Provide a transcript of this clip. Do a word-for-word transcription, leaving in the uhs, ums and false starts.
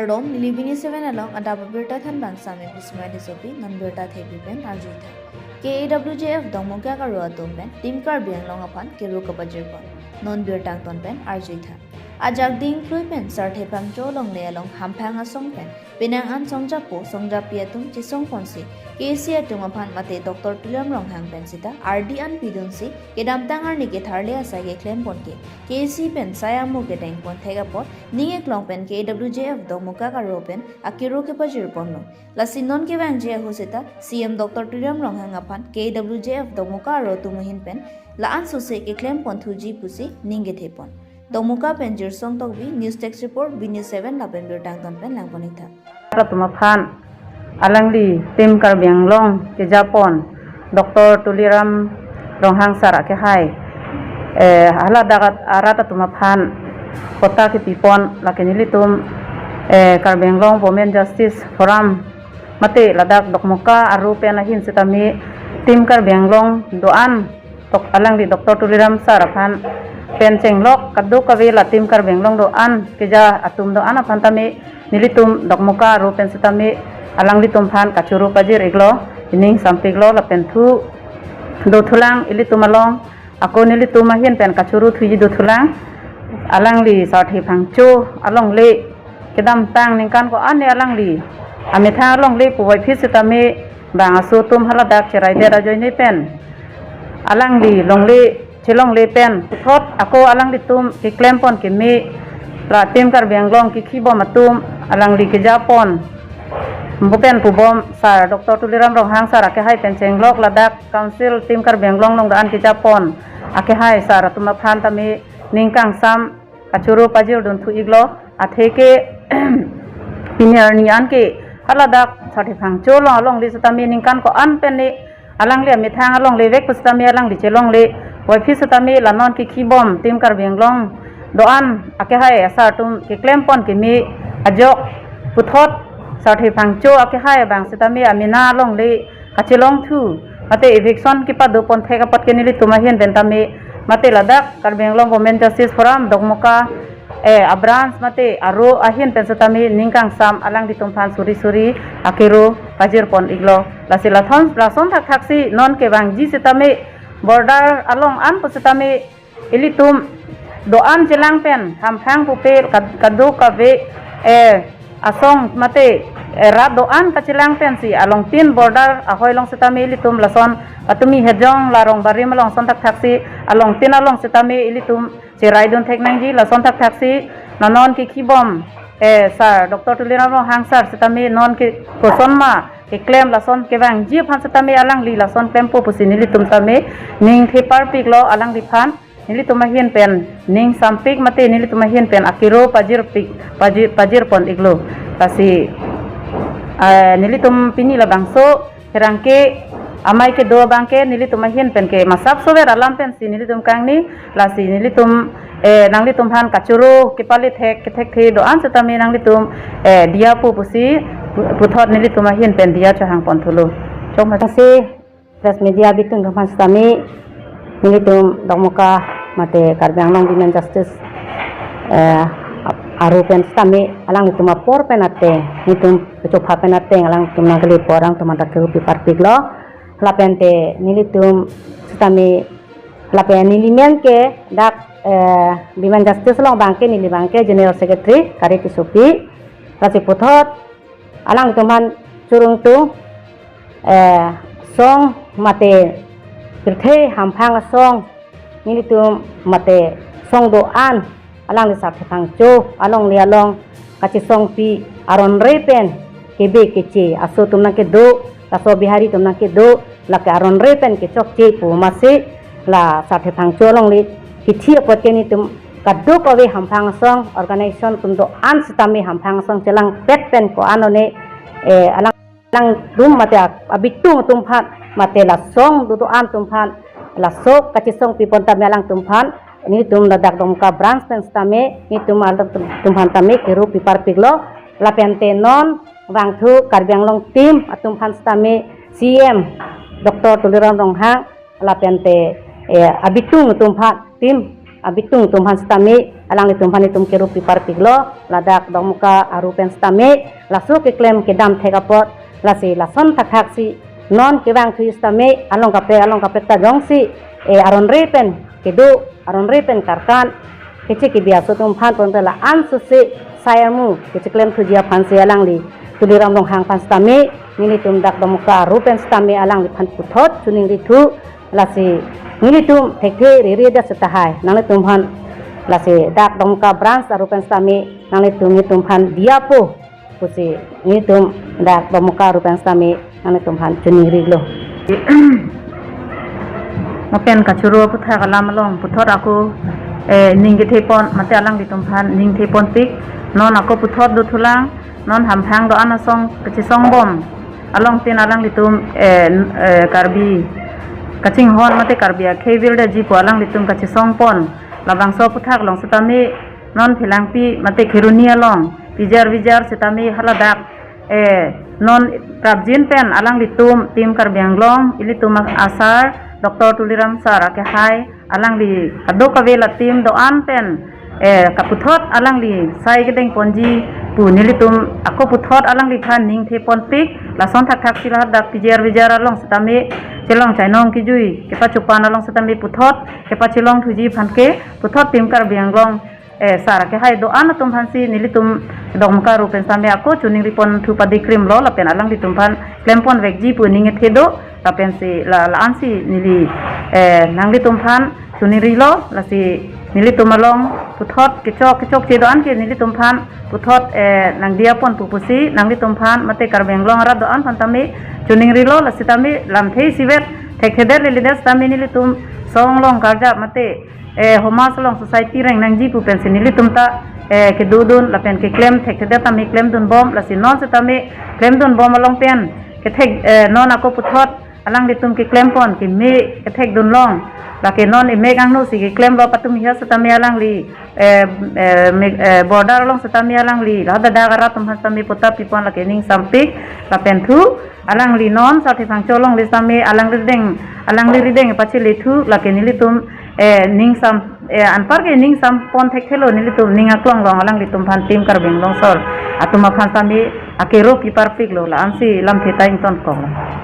Kardom, neli B News seven along adap abirta thanbang Sami Bismai Disopi, non birta thepi pen arjuitha. K A W J F Dongmukak aro atum pen Team Karbi Anglong aphan kero kapajirpon, non birta angton pen arjuitha. Ajak dingklui pen Sarthe Phangcho longle along Hamphang asong pen penang an songjapo songjapi atum chesongponsi K A C atum aphan mate Doctor Tuliram Ronghang pen sita ardi an pidunsi kedamtang arni ketharle asai keklempon ke K A C pen sai amo kedengpon thek apot ning eklong pen K A W J F Dongmukak aro pen akero kepajirponlo. Lasi non kevangji ahut sita C M Doctor Tuliram Ronghang aphan K A W J F Dongmukak aro atum ahin pen la-an sose keklempon thuji pusi ning kethepon. Dongmukak pen Jirsong Tokbi, News Desk Report, B News seven lapen birta angton pen langpon-iktha. Arat atum aphan alangli Team Karbi Anglong kejapon Doctor Tuliram Ronghang sir akehai, eh, haladak arat atum aphan kota kepipon lake nelitum, eh, Karbi Anglong Women Justice Forum mate ladak Dongmukak aro pen ahin sitame Team Karbi Anglong do-an tok alangli Doctor Tuliram sir aphan pen chenglok kadokave la Team Karbi Anglong do-an keja atum do-an aphan tame nelitum Dongmukak aro pen sitame alanglitum aphan kachoro pajir-iklo, ining sampiklo lapen thu dothulang ilitum along, ako nelitum ahin pen kachoro thuji dothulang. Alangli Sarthe Phangcho alongle kedamtang ningkan ko-an ne alangli amethang alongle puvoiphit sitame bang aso atum haladak cheraidet ajoine pen alangli longle chelongle pen puthot ako alanglitum keklempon keme la Team Karbi Anglong kekhibom atum alangli kejapon, bo pen pubom sir Doctor Tuliram Ronghang sir akehai pen chenglok ladak Council Team Karbi Anglong along do-an kejapon akehai sir atum aphan tame ning kangsam kachoro pajirdun thu-iklo. Atheke pini arni an ke haladak Sarthe Phangcho along alongle sitame ningkan ko-an pen ne alangli amethang alongle vek pusitame alangli chelongle puvoiphit sitame la non kekhibom Team Karbi Anglong do-an akehai asar atum keklempon keme ajok puthot Sarthe Phangcho akehai abang sitame amena alongle kachelong thu mate eviction kepadopon thek apot ke nelitum ahin pen tame mate ladak Karbi Anglong Women Justice Forum Dongmukak, eh, a-branch mate aro ahin pen sitame ning kangsam alanglitum aphan suri suri akero pajirpon-iklo. Lasi lathon lason thakthaksi non kevangji sitame border along an pusitame ilitum do-an chelang pen Hamphang pupe kad-, kadokave, eh, asong mate, eh, rat do-an kachelang pensi alongtin border ahoi along sitame ilitum lason patumi hejong la Rongbarim along son thakthaksi alongtin along sitame ilitum cheraidun thek nangji. Lason thakthaksi non kekhibom, eh, sir Doctor Tuliram Ronghang sir sitame non ke kosonma keklem lason kevangji aphan sitame alangli lason klempo pusi nelitum tame ning theparpiklo alangliphan. Nelitum ahin pen ning sampik mate nelitum ahin pen akero pajirpik, pajir, pajirpon-iklo. Lasi, eh, nelitum pini labangso pherangke amei kedo abangke nelitum ahin pen ke masap sover alam pensi nelitum kangni. Lasi nelitum, eh, nanglitum aphan kachoro kepale thek kethekthe do-an sitame nanglitum, eh, diyapo pusi pu-, puthot nelitum ahin pen diya chohangpon thulo. Chokmasi press media abitung atum aphan sitame nelitum Dongmukak mate Karbi Anglong Women Justice, eh, aro pen sitame alanglitum apor pen ateng, nelitum kechopha pen ateng alanglitum nangkele apor alangtum anta kero piparpiklo. Lapen te nelitum sitame lapen neli men ke dak, eh, Women Justice along abangke neli abangke General Secretary Kari Tissopi. Lasi puthot alanglitum aphan churung tu, eh, song mate pirthe Hamphang asong nelitum mate song do-an alangli Sarthe Phangcho alongle along kachesongpi aron re pen kebe keche aso atum nangkedo, laso Bihari atum nangkedo, lake aron re pen kechokche pu masi la Sarthe Phangcho alongle kithi apot ke nelitum kadokave Hamphang asong organization atum do-an sitame Hamphang asong chelangpet pen ko-an one, eh, alang alangtum mate a-, abitung atum aphan mate lasong do-an atum aphan laso kachesongpipon tame alangtum aphan nelitum ladak Dongmukak branch pen sitame nelitum alangtum aphan tame kero piparpiklo. Lapen te non vangthu Karbi Anglong team atum aphan sitame C M Doctor Tuliram Ronghang lapen te, eh, abitung atum aphan, team abitung atum aphan sitame alanglitum aphan itum kerup piparpiklo, ladak Dokmoka aru pen sitame laso keklem kedam thek apot, lasi lason thakthaksi non kevangthu sitame along kaprek along kaprek ta jongsi, eh, aron re pen kedo, aron re pen karkan, keche kebi aso atum aphan pon pela an suse sai amu kecheklemthuji aphansi alangli Tuliram Ronghang aphan sitame nelitum dak Dokmoka aru pen sitame alangliphan puthot choningrithu, lasi nelitum thekthe riri da setahai nanglitum aphan, lasi dak Dokmoka branch aru pen sitame nanglitum nelitum aphan diyapo pusi nelitum dak Dokmoka aru pen sitame nanglitum aphan choningrilo. Lapen kachoro aphuthak alam along puthot ako, eh, ning kethepon mate alanglitum aphan ning theponpik. Non ako puthot dothulang, non hamphang do-an asong kachesongbom along tin alanglitum, eh, eh, Karbi kachinghon mate Karbi akhei vildaji pu alanglitum kachesongpon. Labangso aphuthak along sitame non Phelangpi mate Kheroni along pijar vijar sitame haladak, eh, non prapjin pen alanglitum Team Karbi Anglong, ilitum asar Doctor Tuliram sar akehai, alangli kadokave la team do-an pen, eh, kaputhot alangli sai kedengponji pu nelitum ako puthot alangliphan ning theponpik. Lason thakthaksi ladak pijar vijar along sitame chelong chainong kejui kepachopan along sitame puthot kepachelongthuji aphan ke puthot Team Karbi Anglong, eh, sar akehai do-an atum aphansi nelitum Dokmoka aru pen sitame ako choningriponthu padikrimlo, lapen alanglitum aphan klemponvekji pu ning ethe do, lapensi la, la-ansi neli, eh, nanglitum aphan choningrilo, lasi nelitum along puthot kechok kechokche do-an ke nelitum aphan puthot, eh, nangdiyaponpo pusi nanglitum aphan mate Karbi Anglong arat do-an aphan tame choningrilo, lasi tame lamthe isivet thekthedet leledet sitame nelitum song along karjap mate, eh, homas along society reng nangji pu pensi nelitum ta, eh, kedodun lapen keklem thekthedet tame klemdunbom, lasi non sitame klemdunbom along pen kethek, eh, non ako puthot alanglitum keklempon keme kethekdunlong, lake non emek angno si keklemlo, patum hia sitame alangli, eh, eh, me-, eh, border along sitame alangli la dadak arat atum aphan sitame puta pipon, lake ning sampik, lapen thu alangli non Sarthe Phangcho alongle sitame alangli rideng, alangli rideng pachelethu, lake nelitum, eh, ning sam, eh, anpar ke ning sampon thekthelo, nelitum ning aklong along alanglitum aphan Team Karbi Anglong sar atum aphan sitame akerup piparpiklo, la-ansi lamthe ta ingtonkoklo.